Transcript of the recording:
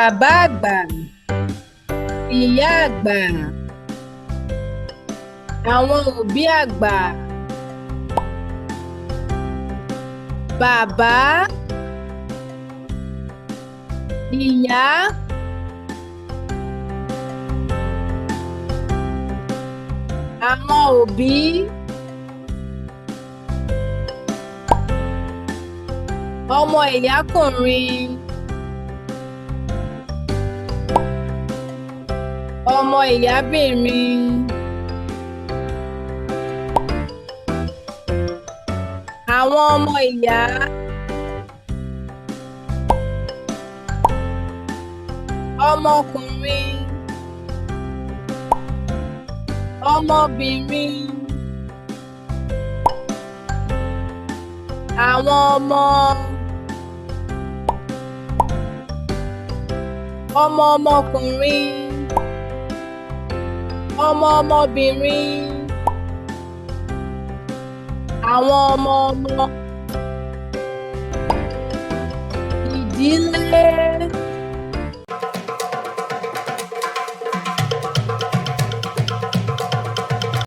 Bàbá àgbà, ìyá àgbà, àwọn òbí àgbà. Bàbá, ìyá, àwọn òbí. Ọmọ ìyákùnrin, ọmọ ìyábìnrin. Àwọn ọmọ ìyá. Ọmọkùnrin, ọmọbìnrin. Àwọn ọmọ. Ọmọ ọmọkùnrin, ọmọ ọmọbìnrin. Àwọn ọmọ ọmọ. Ìdílé.